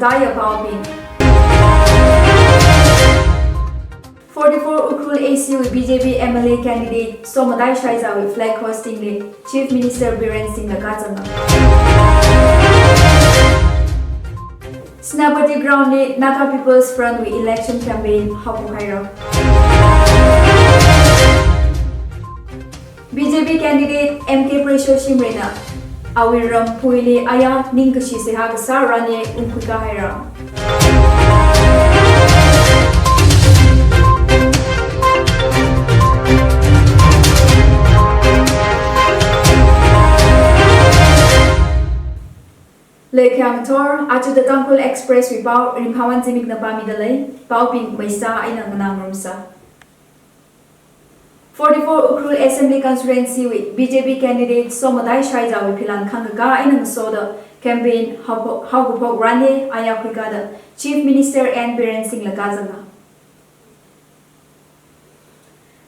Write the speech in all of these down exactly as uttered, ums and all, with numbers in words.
Taya paobing. Forty-four Ukhrul A C wui B J P M L A candidate Somatai Shaizawui flag hoisting li Chief Minister Biren Singhna kazanga. Senapati Ground li Naga People's Front wui election campaign haophok haira. B J P candidate M K Preshow Shimrayna awui ramphuili aya ningkashi seihā kasā run-e ungkhuika haira. Leikhyang thor, aja The Tangkhul Express wui pao, Ringphāwon Zimikna pāmida lei, paobing maisa eina nganāngarumsa. Forty-four Ukhrul Assembly Constituency wui B J P candidate Somatai Shaizawui philan khangkaka eina ngasoda campaign haophok, haokaphok run-e aya khuikada Chief Minister N Biren Singhla kazanga.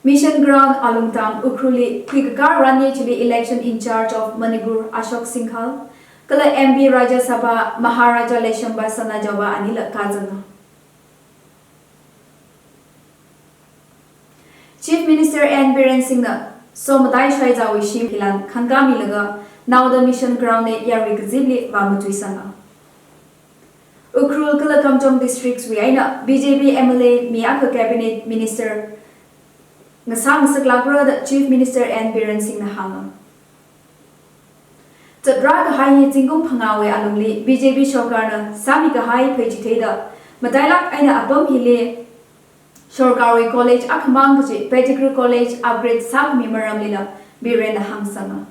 Mission Ground Alungtang Ukhrulli khuikaka run-e chili election in charge of Manipur Ashok Singhal, kala M P Rajya Sabha Maharaja Leishemba Sanajaoba anila kazanga. Chief Minister N Biren Singhna Somatai Shaizawui shim philan khangkamilaga naoda Mission Ground li yarui kazipli vāmatuisanga. Ukhrul kala Kamjong districts wui eina B J P M L A mi akha cabinet minister ngasā ngasaklākra da Chief Minister N Biren Singhna hānga. Zatrā kahai hi zingkum phangāwui alungli B J P sorkarna sāmi kahai pheichitheida, matailāk eina apam hili sorkarwui college akhamang kachi Pettigrew College upgrade sākhami maramlila Birenna hāngsanga.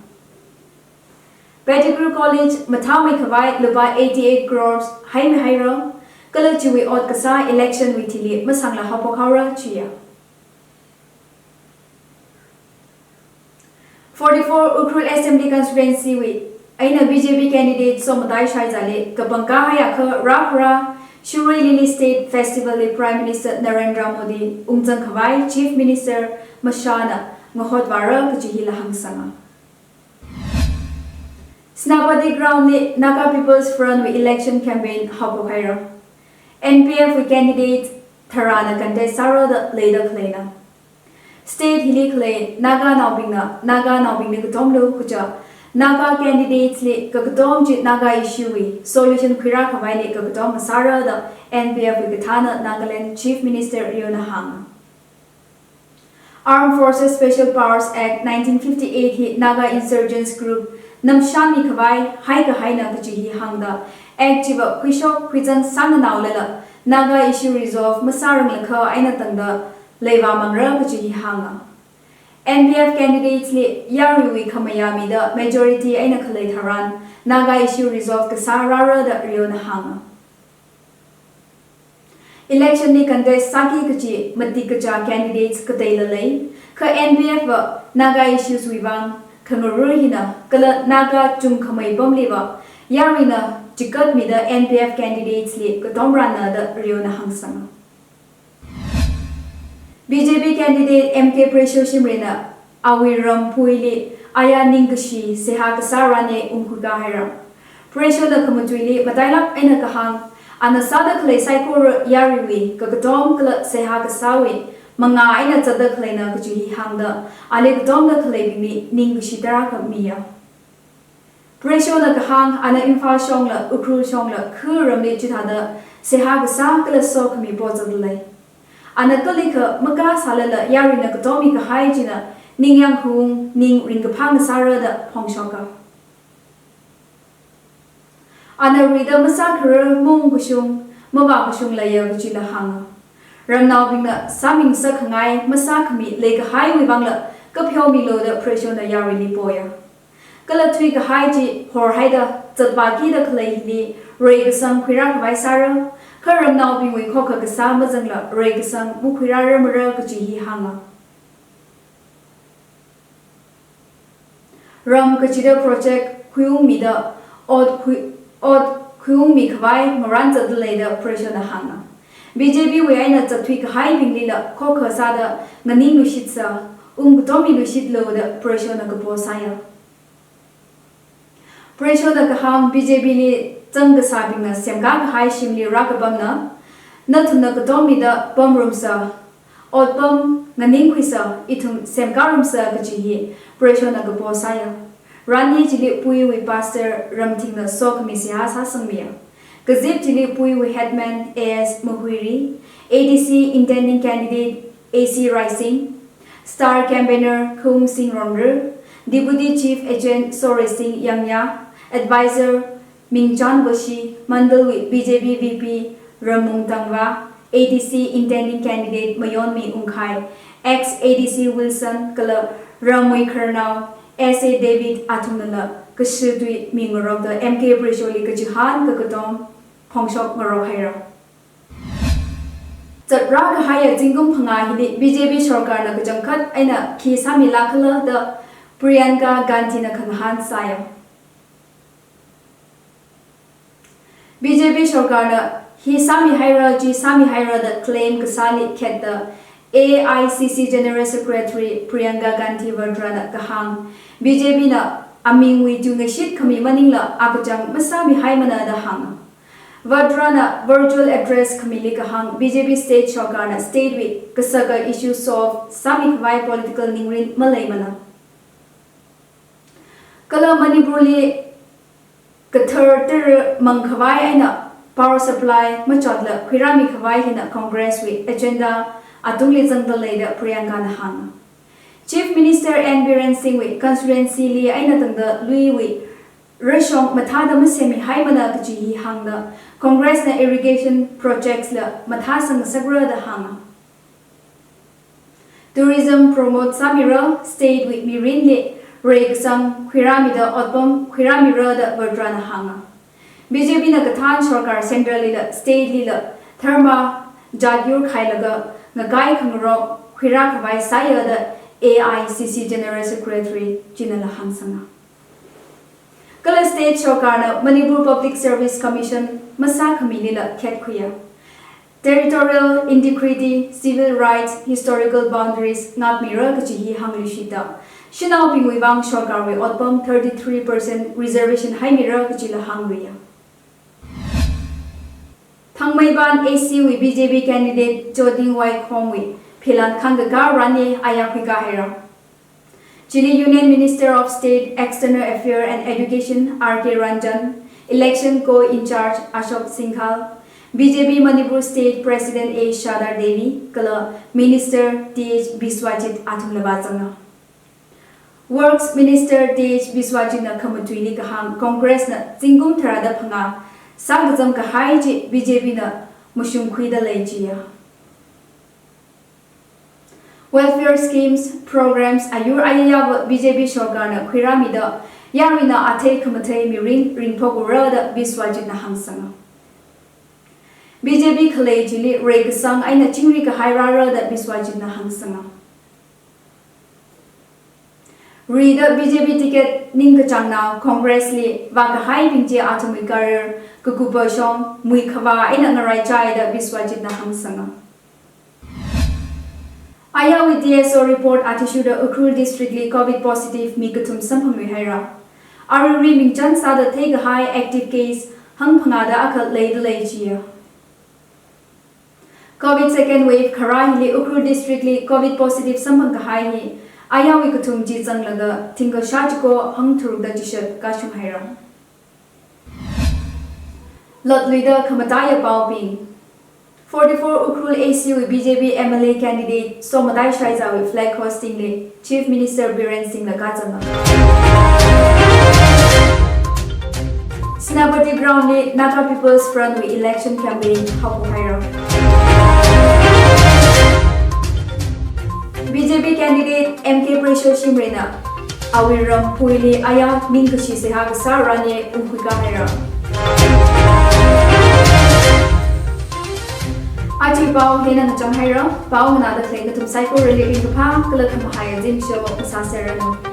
Pettigrew College mathāmei khavai lupā eighty-eight crores haimi haira, kala chiwui ot kasā election wui thili masangla haophok haora chiya. Forty-four Ukhrul Assembly Constituency wui eina B J P candidate Somatai Shaizali kapangkahai akha rākhara Shirui Lily State Festival li Prime Minister Narendra Modi ungzang khavai Chief Minister Mashana ngahot vāra kachi hila hāngsanga. Senapati Ground li Naga People's Front wui election campaign haophok haira. N P F wui candidate tharāna contest sāra da leida khaleina. State hili khalei Naganaobingna, Naganaobingli katomlu kaja Naga candidates li kakatom chi Naga issue wui solution khuirā khavaili kakatom ngasāra da N P F wui kathāna Nagaland Chief Minister Riona hānga. Armed Forces Special Powers Act nineteen fifty-eight hi Naga insurgents group namshanmi khavai haikahaina kachi hi hāngda, Act chiva khuishok khuizang sānganaolala Naga issue resolve masāranglakha eina tangda leivāmangra kachi hi hānga. N P F candidates li yaruiwui khamayā mida majority eina khalei tharan Naga issue resolve kasā rāra da Riona hānga. Election li contest sāki kachi matik kachā candidates kateila lei, kha N P F va Naga issues wui vang khangarur hina kala Naga chungkhamei pamliva yaruina chikatmida N P F candidates li katomrāna da Riona hāngsanga. B J P candidate M K Preshow Shimrayna awui ramphuili aya ningkashi seihā kasā run-e ungkhuika haira. Preshowna khamatuili matailāk eina kahāng, ana sāda khalei saikora yaruiwui kakatom kala seihā kasāwui mangā eina zatda khaleina kachi hi hāngda, ali katomda khaleibingli ningkashi tarākha miya. Preshowna kahāng, ana Imphal shongla, Ukhrul shongla, kharamli chithāda seihā kasā kala sokhami pozat lei. Ana kalikha makasālala yaruina katommi kahai china ningyāng khaung, ning ringkaphā ngasāra da phongshoka. Ana ruida masākharar maungkashung, mavākashung leiya kachila hānga. Ramnaobingna sāmingasak khangai masākhami leikahaiwui vangla kapheomilu da Preshowna yaruili poya. Kala thuikahai chi horhaida zatvākida khaleili reikasang khuirā khavai sāra, kha ramnaobingwui khokha kasā mazangla reikasang makhuirārar mara kachi hi hānga. Ram kachida project khuiungmida ot khui, ot khuiungmi khavai ngarān zatda leida Preshowna hānga. B J P wui eina zatthui kahaibinglila khokha sāda nganingluishitsa, ungkatommiluishitlu da Preshowna kapo sāya. Preshowna kahāng, B J P li zangkasābingna semkā kahai shimli rākapamna, nathumna katom mida pamrumsa, otpam nganingkhuisa, ithum semkārumsa kaji hi preshona kapo sāya. Rani chili puiwui pastor Ramthingna sokhami seihā sāsangmiya. Kazip chili puiwui headman A S Mahuiri, A D C intending candidate A C Raising, star campaigner Khungsing Ronru, deputy chief agent Soresing Yangya, advisor Mingchan Bashi, Mandalwui B J P V P Ramung Tangva, A D C intending candidate Mayonmi Ungkhai, ex A D C Wilson kala Ramui Kharnao, S A David athumnala kashitui mingarokda M K presholi kachihān kakatom phongshok ngarok haira. Zatrā kahaiya zingkum phangā hili B J P sorkarna kachangkhat eina khi sāmilākhala da Priyanka Gandhina khangahān sāya. B J P sorkarna hi sāmihaira, chi sāmihaira da claim kasāli khetta A I C C General Secretary Priyanka Gandhi Vadrana kahāng, B J Pna amingwui tungashit khami maningla akachang masāmihaimana da hānga. Vadrana virtual address khamili kahāng, B J P state sorkarna state wui kasaka issue solve sāmikhavai political ningrin maleimana. Kala Manipurli kathar tara mangkhavai eina power supply machotla khuirāmikhavai hina Congress wui agenda atungli zangda lei da Priyankana hānga. Chief Minister N Biren Singh wui constituency li eina tangda luiwui rashong mathāda masemmihaimana kaji hi hāngda, Congress na irrigation projects la mathāsang ngasakra da hānga. Tourism promote sāmira, state wui mirinli reikasang khuirāmida otpam khuirāmira da Vadrana hānga. B J Pna kathān sorkar central lila state lila dharma jat yur khailaga ngakai khangarok khuirākhavai sāya da A I C C General Secretary chinala hāngsanga. Kala state sorkarna Manipur Public Service Commission masākhamilila khetkhuiya. Territorial integrity, civil rights, historical boundaries ngākmira kaji hi hāngluishita. Shanaobingwui vang sorkarwui otpam thirty-three percent reservation haimira kajila hāngluiya. Thangmeiban A C wui B J P candidate Choting Waikhomwui philan khangkaka rani aya khuikā haira. Chili Union Minister of State External Affair and Education R K Ranjan, Election Co-in-charge Ashok Singhal, B J P Manipur State President A Shadar Devi, kala Minister T H Biswajit athumla vāzanga. Works Minister T H Biswajitna khamatuili kahāng Congress na zingkum tharāda phangā sākazam kahai chi B J Pna mashungkhuida lei jiya. Welfare schemes, programs ayur ayayāva B J P sorkarna khuirāmida yaruina athei khamathei mirin ringphokura da Biswajitna hāngsanga. B J P khalei chili reikasang eina chingri kahai rāra da Biswajitna hāngsanga. Rida B J P ticket ningkachāngnao Congress li vākahaibing chi athumwui career kakupa shong muikhavā eina ngaraichai da Biswajitna hāngsanga. Ayarwui D S O report athishurda Ukhrul District li Covid positive mi kathum samphangluihaira. Aruirui mingchan sāda theikahai active case hangphangāda akha leida lei jiya. Covid second wave kharā hili Ukhrul District li Covid positive samphang kahai hi ayarwui kathum chi zanglaga thingkha shāchiko hangtharukda chishat kashung haira. Lotluida khamataiya paobing. Forty-four Ukhrul A C wui B J P M L A candidate Somatai Shaizawui flag hosting li Chief Minister Biren Singhla kazanga. Senapati ground li Naga People's Front wui election campaign haophok haira. B J P candidate M K Pressure Shimrayna awui rampuili aya ningkashi seihā kasā rani ungkhuikā haira. Achi pao hina ngachang haira, pao nganāda khalei kathum saikorali ringkaphā kala khamahai azim sho masāserranu.